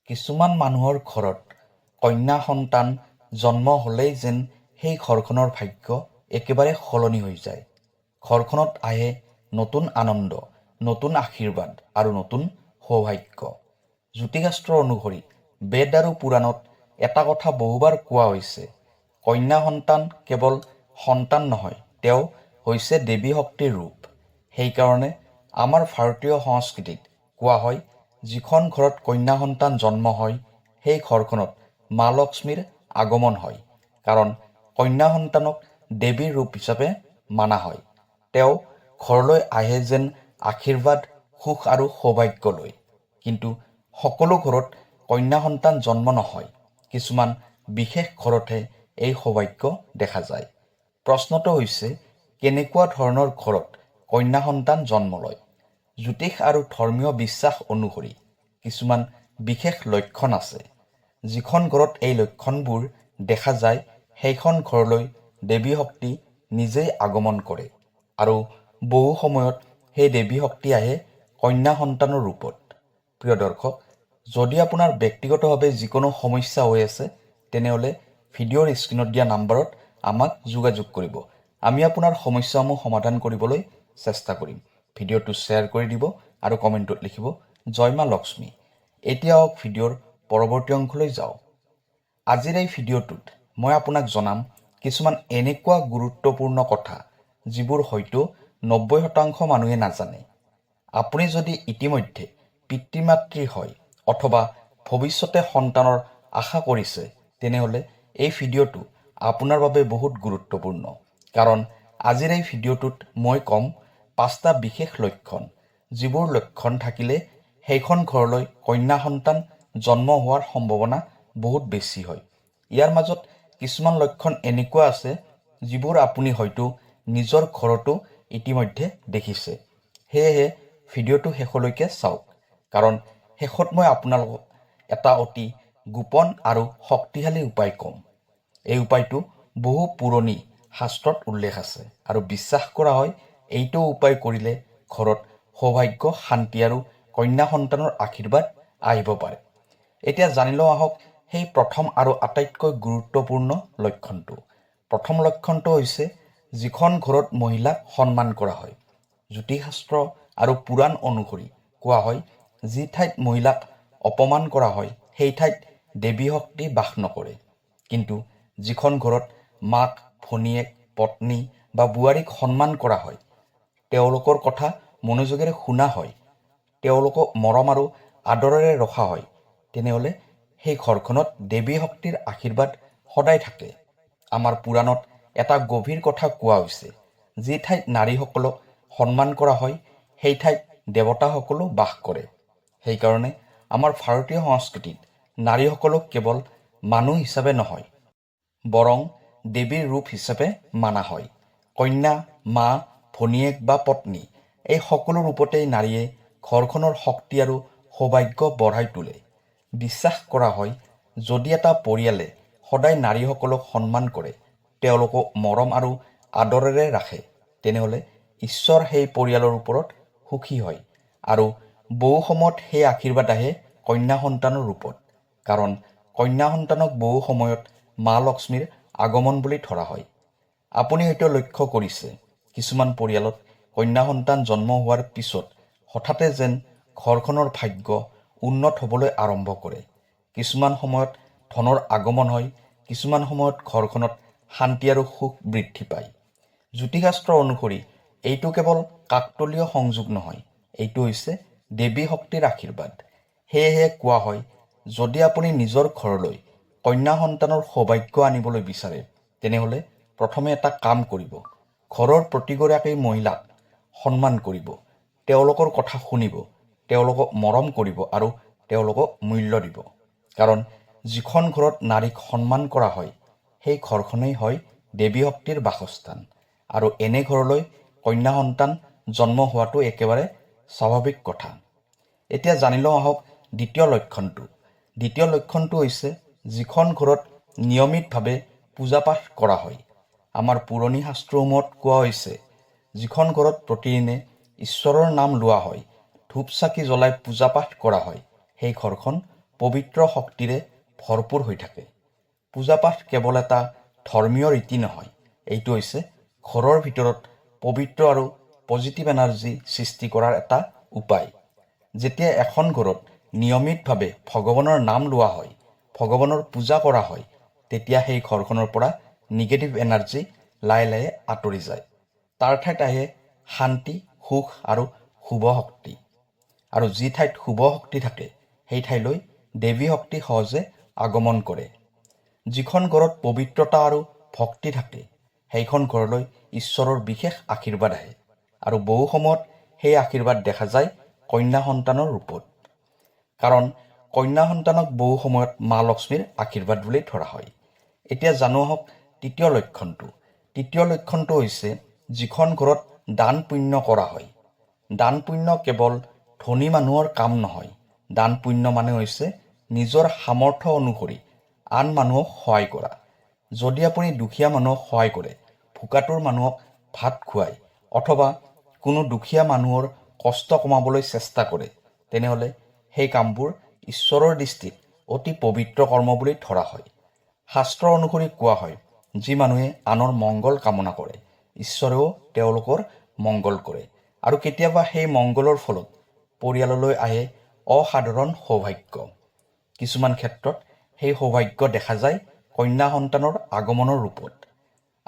কিছুমান মানুহৰ ঘৰত কন্যা সন্তান জন্ম হ'লেই যেন সেই ঘৰখনৰ ভাগ্য একেবাৰে সলনি হৈ যায়। ঘৰখনত আহে নতুন আনন্দ, নতুন আশীৰ্বাদ আৰু নতুন সৌভাগ্য। জ্যোতিষশাস্ত্ৰ অনুসৰি বেদ আৰু পুৰাণত এটা কথা বহুবাৰ কোৱা হৈছে, কন্যা সন্তান কেৱল সন্তান নহয়, তেওঁ হৈছে দেৱী শক্তিৰ ৰূপ। সেইকাৰণে আমাৰ ভাৰতীয় সংস্কৃতিত কোৱা হয়, যিখন ঘৰত কন্যা সন্তান জন্ম হয় সেই ঘৰখনত মা লক্ষ্মীৰ আগমন হয়। কাৰণ কন্যা সন্তানক দেৱীৰ ৰূপ হিচাপে মানা হয়। তেওঁ ঘৰলৈ আহে যেন আশীৰ্বাদ, সুখ আৰু সৌভাগ্য লৈ। কিন্তু সকলো ঘৰত কন্যা সন্তান জন্ম নহয়, কিছুমান বিশেষ ঘৰতহে এই সৌভাগ্য দেখা যায়। প্ৰশ্নটো হৈছে, কেনেকুৱা ধৰণৰ ঘৰত কন্যা সন্তান জন্ম লয়? জ্যোতিষ আৰু ধৰ্মীয় বিশ্বাস অনুসৰি কিছুমান বিশেষ লক্ষণ আছে। যিখন ঘৰত এই লক্ষণবোৰ দেখা যায়, সেইখন ঘৰলৈ দেৱী শক্তি নিজেই আগমন কৰে আৰু বহু সময়ত সেই দেৱী শক্তি আহে কন্যা সন্তানৰ ৰূপত। প্ৰিয় দৰ্শক, যদি আপোনাৰ ব্যক্তিগতভাৱে যিকোনো সমস্যা হৈ আছে, তেনেহ'লে ভিডিঅ'ৰ স্ক্ৰীণত দিয়া নাম্বাৰত আমাক যোগাযোগ কৰিব। আমি আপোনাৰ সমস্যাসমূহ সমাধান কৰিবলৈ চেষ্টা কৰিম। ভিডিঅ'টো শ্বেয়াৰ কৰি দিব আৰু কমেণ্টত লিখিব "জয় মা লক্ষ্মী"। এতিয়া আহক, ভিডিঅ'ৰ পৰৱৰ্তী অংশলৈ যাওঁ। আজিৰ এই ভিডিঅ'টোত মই আপোনাক জনাম কিছুমান এনেকুৱা গুৰুত্বপূৰ্ণ কথা, যিবোৰ হয়তো 90% মানুহে নাজানে। আপুনি যদি ইতিমধ্যে পিতৃ মাতৃ হয় অথবা ভৱিষ্যতে সন্তানৰ আশা কৰিছে, তেনেহ'লে এই ভিডিঅ'টো আপোনাৰ বাবে বহুত গুৰুত্বপূৰ্ণ। কাৰণ আজিৰ এই ভিডিঅ'টোত মই ক'ম পাঁচটা বিশেষ লক্ষণ, যিবোৰ লক্ষণ থাকিলে সেইখন ঘৰলৈ কন্যা সন্তান জন্ম হোৱাৰ সম্ভাৱনা বহুত বেছি হয়। ইয়াৰ মাজত কিছুমান লক্ষণ এনেকুৱা আছে, যিবোৰ আপুনি হয়তো নিজৰ ঘৰতো ইতিমধ্যে দেখিছে। সেয়েহে ভিডিঅ'টো শেষলৈকে চাওক, কাৰণ শেষত মই আপোনালোকক এটা অতি গোপন আৰু শক্তিশালী উপায় ক'ম। এই উপায়টো বহু পুৰণি শাস্ত্ৰত উল্লেখ আছে আৰু বিশ্বাস কৰা হয়, এইটো উপায় কৰিলে ঘৰত সৌভাগ্য, শান্তি আৰু কন্যা সন্তানৰ আশীৰ্বাদ আহিব পাৰে। এতিয়া জানি লওঁ আহক সেই প্ৰথম আৰু আটাইতকৈ গুৰুত্বপূৰ্ণ লক্ষণটো। প্ৰথম লক্ষণটো হৈছে যিখন ঘৰত মহিলাক সন্মান কৰা হয়। জ্যোতিষশাস্ত্ৰ আৰু পুৰাণ অনুসৰি কোৱা হয়, যি ঠাইত মহিলাক অপমান কৰা হয়, সেই ঠাইত দেৱী শক্তি বাস নকৰে। কিন্তু যিখন ঘৰত মাক, ভনীয়েক, পত্নী বা বোৱাৰীক সন্মান কৰা হয়, তেওঁলোকৰ কথা মনোযোগেৰে শুনা হয়, তেওঁলোকক মৰম আৰু আদৰেৰে ৰখা হয়, তেনেহ'লে সেই ঘৰখনত দেৱী শক্তিৰ আশীৰ্বাদ সদায় থাকে। আমাৰ পুৰাণত এটা গভীৰ কথা কোৱা হৈছে, যি ঠাইত নাৰীসকলক সন্মান কৰা হয়, সেই ঠাইত দেৱতাসকলো বাস কৰে। সেইকাৰণে আমাৰ ভাৰতীয় সংস্কৃতিত নাৰীসকলক কেৱল মানুহ হিচাপে নহয়, বৰং দেৱীৰ ৰূপ হিচাপে মানা হয়। কন্যা, মা, ভনীয়েক বা পত্নী, এই সকলো ৰূপতেই নাৰীয়ে ঘৰখনৰ শক্তি আৰু সৌভাগ্য বঢ়াই তোলে। বিশ্বাস কৰা হয়, যদি এটা পৰিয়ালে সদায় নাৰীসকলক সন্মান কৰে, তেওঁলোকক মৰম আৰু আদৰেৰে ৰাখে, তেনেহ'লে ঈশ্বৰ সেই পৰিয়ালৰ ওপৰত সুখী হয় আৰু বহু সময়ত সেই আশীৰ্বাদ আহে কন্যা সন্তানৰ ৰূপত। কাৰণ কন্যা সন্তানক বহু সময়ত মা লক্ষ্মীৰ আগমন বুলি ধৰা হয়। আপুনি হয়তো লক্ষ্য কৰিছে, কিছুমান পৰিয়ালত কন্যা সন্তান জন্ম হোৱাৰ পিছত হঠাতে যেন ঘৰখনৰ ভাগ্য উন্নত হ'বলৈ আৰম্ভ কৰে। কিছুমান সময়ত ধনৰ আগমন হয়, কিছুমান সময়ত ঘৰখনত শান্তি আৰু সুখ বৃদ্ধি পায়। জ্যোতিষশাস্ত্ৰ অনুসৰি এইটো কেৱল কাকতলীয় সংযোগ নহয়, এইটো হৈছে দেৱী শক্তিৰ আশীৰ্বাদ। সেয়েহে কোৱা হয়, যদি আপুনি নিজৰ ঘৰলৈ কন্যা সন্তানৰ সৌভাগ্য আনিবলৈ বিচাৰে, তেনেহ'লে প্ৰথমে এটা কাম কৰিব। ঘৰৰ প্ৰতিগৰাকী মহিলাক সন্মান কৰিব, তেওঁলোকৰ কথা শুনিব, তেওঁলোকক মৰম কৰিব আৰু তেওঁলোকক মূল্য দিব। কাৰণ যিখন ঘৰত নাৰীক সন্মান কৰা হয়, সেই ঘৰখনেই হয় দেৱী শক্তিৰ বাসস্থান আৰু এনে ঘৰলৈ কন্যা সন্তান জন্ম হোৱাটো একেবাৰে স্বাভাৱিক কথা। এতিয়া জানি লওঁ আহক দ্বিতীয় লক্ষণটো। দ্বিতীয় লক্ষণটো হৈছে যিখন ঘৰত নিয়মিতভাৱে পূজা পাঠ কৰা হয়। আমাৰ পুৰণি শাস্ত্ৰসমূহত কোৱা হৈছে, যিখন ঘৰত প্ৰতিদিনে ঈশ্বৰৰ নাম লোৱা হয়, ধূপ চাকি জ্বলাই পূজা পাঠ কৰা হয়, সেই ঘৰখন পবিত্ৰ শক্তিৰে ভৰপূৰ হৈ থাকে। পূজা পাঠ কেৱল এটা ধৰ্মীয় ৰীতি নহয়, এইটো হৈছে ঘৰৰ ভিতৰত পবিত্ৰ আৰু পজিটিভ এনাৰ্জি সৃষ্টি কৰাৰ এটা উপায়। যেতিয়া এখন ঘৰত নিয়মিতভাৱে ভগৱানৰ নাম লোৱা হয়, ভগৱানৰ পূজা কৰা হয়, তেতিয়া সেই ঘৰখনৰ পৰা নিগেটিভ এনাৰ্জি লাহে লাহে আঁতৰি যায়। তাৰ ঠাইত আহে শান্তি, সুখ আৰু শুভ শক্তি। আৰু যি ঠাইত শুভ শক্তি থাকে, সেই ঠাইলৈ দেৱী শক্তি সহজে আগমন কৰে। যিখন ঘৰত পবিত্ৰতা আৰু ভক্তি থাকে, সেইখন ঘৰলৈ ঈশ্বৰৰ বিশেষ আশীৰ্বাদ আহে আৰু বহু সময়ত সেই আশীৰ্বাদ দেখা যায় কন্যা সন্তানৰ ৰূপত। কাৰণ কন্যা সন্তানক বহু সময়ত মা লক্ষ্মীৰ আশীৰ্বাদ বুলি ধৰা হয়। এতিয়া জানো আহক তৃতীয় লক্ষণটো। তৃতীয় লক্ষণটো হৈছে যিখন ঘৰত দান পুণ্য কৰা হয়। দান পুণ্য কেৱল ধনী মানুহৰ কাম নহয়। দান পুণ্য মানে হৈছে নিজৰ সামৰ্থ্য অনুসৰি আন মানুহক সহায় কৰা। যদি আপুনি দুখীয়া মানুহক সহায় কৰে, ভোকাতুৰ মানুহক ভাত খুৱায় অথবা কোনো দুখীয়া মানুহৰ কষ্ট কমাবলৈ চেষ্টা কৰে, তেনেহ'লে সেই কামবোৰ ঈশ্বৰৰ দৃষ্টিত অতি পবিত্ৰ কৰ্ম বুলি ধৰা হয়। শাস্ত্ৰ অনুসৰি কোৱা হয়, যি মানুহে আনৰ মংগল কামনা কৰে, ঈশ্বৰেও তেওঁলোকৰ মংগল কৰে আৰু কেতিয়াবা সেই মংগলৰ ফলত পৰিয়াললৈ আহে অসাধাৰণ সৌভাগ্য। কিছুমান ক্ষেত্ৰত সেই সৌভাগ্য দেখা যায় কন্যা সন্তানৰ আগমনৰ ৰূপত।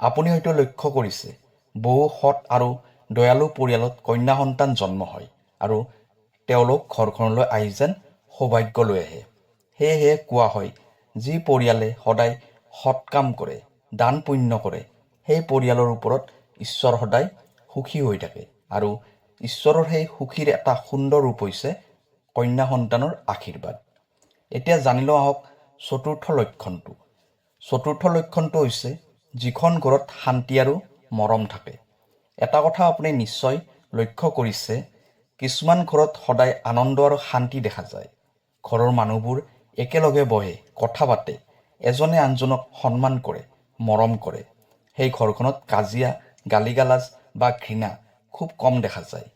আপুনি হয়তো লক্ষ্য কৰিছে, বহু সৎ আৰু দয়ালু পৰিয়ালত কন্যা সন্তান জন্ম হয় আৰু তেওঁলোক ঘৰখনলৈ আহি যেন সৌভাগ্য লৈ আহে। সেয়েহে কোৱা হয়, যি পৰিয়ালে সদায় সৎ কাম কৰে, দান পুণ্য কৰে, সেই পৰিয়ালৰ ওপৰত ঈশ্বৰ সদায় সুখী হৈ থাকে আৰু ঈশ্বৰৰ সেই সুখীৰ এটা সুন্দৰ ৰূপ হৈছে কন্যা সন্তানৰ আশীৰ্বাদ। এতিয়া জানি লওঁ আহক চতুৰ্থ লক্ষণটো। চতুৰ্থ লক্ষণটো হৈছে যিখন ঘৰত শান্তি আৰু মৰম থাকে। এটা কথা আপুনি নিশ্চয় লক্ষ্য কৰিছে, কিছুমান ঘৰত সদায় আনন্দ আৰু শান্তি দেখা যায়। ঘৰৰ মানুহবোৰ একেলগে বহে, কথা পাতে, এজনে আনজনক সন্মান কৰে, মৰম কৰে। সেই ঘৰখনত কাজিয়া, গালি গালাজ বা ঘৃণা খুব কম দেখা যায়।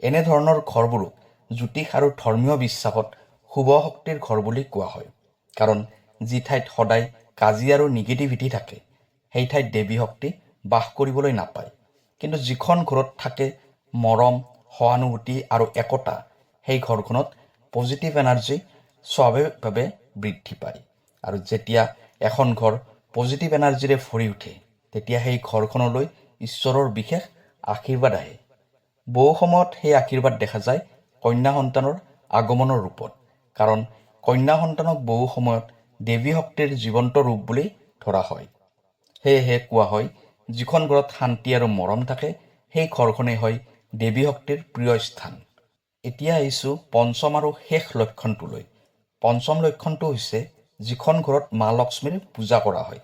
এনেধৰণৰ ঘৰবোৰক জ্যোতিষ আৰু ধৰ্মীয় বিশ্বাসত শুভ শক্তিৰ ঘৰ বুলি কোৱা হয়। কাৰণ যি ঠাইত সদায় কাজিয়া আৰু নিগেটিভিটি থাকে, সেই ঠাইত দেৱী শক্তি বাস কৰিবলৈ নাপায়। কিন্তু যিখন ঘৰত থাকে মৰম, সহানুভূতি আৰু একতা, সেই ঘৰখনত পজিটিভ এনাৰ্জি স্বাভাৱিকভাৱে বৃদ্ধি পায়। আৰু যেতিয়া এখন ঘৰ পজিটিভ এনাৰ্জিৰে ভৰি উঠে, তেতিয়া সেই ঘৰখনলৈ ঈশ্বৰৰ বিশেষ আশীৰ্বাদ আহে। বহু সময়ত সেই আশীৰ্বাদ দেখা যায় কন্যা সন্তানৰ আগমনৰ ৰূপত। কাৰণ কন্যা সন্তানক বহু সময়ত দেৱী শক্তিৰ জীৱন্ত ৰূপ বুলি ধৰা হয়। সেয়েহে কোৱা হয়, যিখন ঘৰত শান্তি আৰু মৰম থাকে, সেই ঘৰখনেই হয় দেৱী শক্তিৰ প্ৰিয় স্থান। এতিয়া আহিছোঁ পঞ্চম আৰু শেষ লক্ষণটোলৈ। পঞ্চম লক্ষণটো হৈছে যিখন ঘৰত মা লক্ষ্মীৰ পূজা কৰা হয়।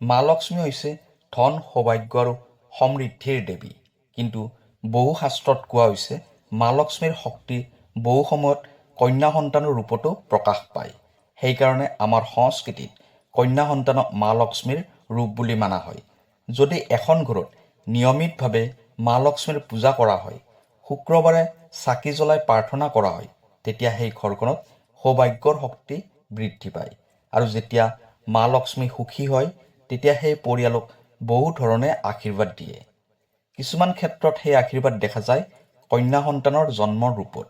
মা লক্ষ্মী হৈছে ধন, সৌভাগ্য আৰু সমৃদ্ধিৰ দেৱী। কিন্তু বহু শাস্ত্ৰত কোৱা হৈছে, মা লক্ষ্মীৰ শক্তি বহু সময়ত কন্যা সন্তানৰ ৰূপতো প্ৰকাশ পায়। সেইকাৰণে আমাৰ সংস্কৃতিত কন্যা সন্তানক মা লক্ষ্মীৰ ৰূপ বুলি মানা হয়। যদি এখন ঘৰত নিয়মিতভাৱে মা লক্ষ্মীৰ পূজা কৰা হয়, শুক্ৰবাৰে চাকি জ্বলাই প্ৰাৰ্থনা কৰা হয়, তেতিয়া সেই ঘৰখনত সৌভাগ্যৰ শক্তি বৃদ্ধি পায়। আৰু যেতিয়া মা লক্ষ্মী সুখী হয়, তেতিয়া সেই পৰিয়ালক বহু ধৰণে আশীৰ্বাদ দিয়ে। কিছুমান ক্ষেত্ৰত সেই আশীৰ্বাদ দেখা যায় কন্যা সন্তানৰ জন্মৰ ৰূপত।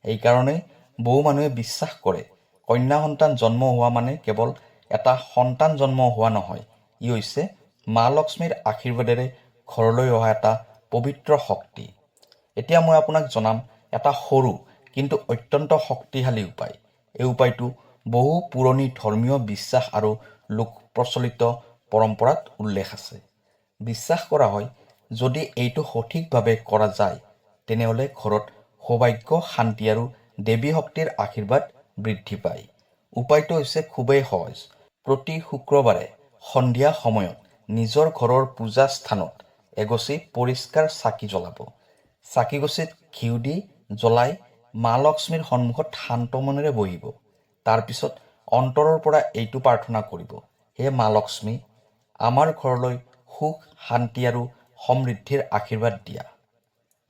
এইকাৰণেই বহু মানুহে বিশ্বাস কৰে, কন্যা সন্তান জন্ম হোৱা মানে কেৱল এটা সন্তান জন্ম হোৱা নহয়, ই হৈছে মা লক্ষ্মীৰ আশীৰ্বাদেৰে ঘৰলৈ অহা এটা পবিত্ৰ শক্তি। এতিয়া মই আপোনাক জনাম এটা সৰু কিন্তু অত্যন্ত শক্তিশালী উপায়। এই উপায়টো বহু পুৰণি ধৰ্মীয় বিশ্বাস আৰু লোক প্ৰচলিত পৰম্পৰাত উল্লেখ আছে। বিশ্বাস কৰা হয়, যদি এইটো সঠিকভাৱে কৰা যায়, তেনেহ'লে ঘৰত সৌভাগ্য, শান্তি আৰু দেৱী শক্তিৰ আশীৰ্বাদ বৃদ্ধি পায়। উপায়টো হৈছে খুবেই সহজ। প্ৰতি শুক্ৰবাৰে সন্ধিয়া সময়ত নিজৰ ঘৰৰ পূজা স্থানত এগছি পৰিষ্কাৰ চাকি জ্বলাব। চাকিগছিত ঘিউ দি জ্বলাই মা লক্ষ্মীৰ সন্মুখত শান্ত মনেৰে বহিব। তাৰপিছত অন্তৰৰ পৰা এইটো প্ৰাৰ্থনা কৰিব, হে মা লক্ষ্মী, আমাৰ ঘৰলৈ সুখ, শান্তি আৰু সমৃদ্ধিৰ আশীৰ্বাদ দিয়া।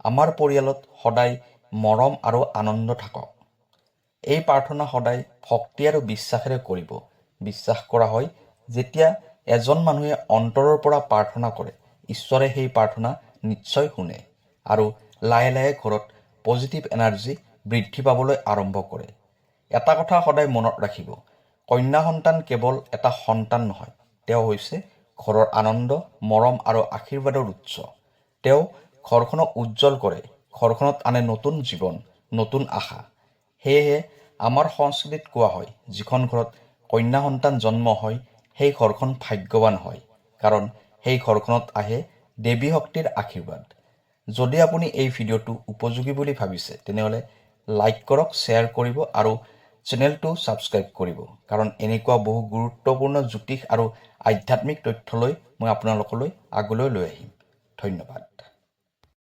আমাৰ পৰিয়ালত সদায় মৰম আৰু আনন্দ থাকক। এই প্ৰাৰ্থনা সদায় ভক্তি আৰু বিশ্বাসেৰে কৰিব। বিশ্বাস কৰা হয়, যেতিয়া এজন মানুহে অন্তৰৰ পৰা প্ৰাৰ্থনা কৰে, ঈশ্বৰে সেই প্ৰাৰ্থনা নিশ্চয় শুনে আৰু লাহে লাহে ঘৰত পজিটিভ এনাৰ্জি বৃদ্ধি পাবলৈ আৰম্ভ কৰে। এটা কথা সদায় মনত ৰাখিব, কন্যা সন্তান কেৱল এটা সন্তান নহয়, তেওঁ হৈছে ঘৰৰ আনন্দ, মৰম আৰু আশীৰ্বাদৰ উৎস। তেওঁ ঘৰখনক উজ্জ্বল কৰে, ঘৰখনত আনে নতুন জীৱন, নতুন আশা। সেয়েহে আমাৰ সংস্কৃতিত কোৱা হয়, যিখন ঘৰত কন্যা সন্তান জন্ম হয়, সেই ঘৰখন ভাগ্যৱান হয়, কাৰণ সেই ঘৰখনত আহে দেৱী শক্তিৰ আশীৰ্বাদ। যদি আপুনি এই ভিডিঅ'টো উপযোগী বুলি ভাবিছে, তেনেহ'লে লাইক কৰক, শ্বেয়াৰ কৰিব আৰু চেনেলটো ছাবস্ক্ৰাইব কৰিব, কাৰণ এনেকুৱা বহু গুৰুত্বপূৰ্ণ জ্যোতিষ আৰু আধ্যাত্মিক তথ্যলৈ মই আপোনালোকলৈ আগলৈ লৈ আহিম। ধন্যবাদ।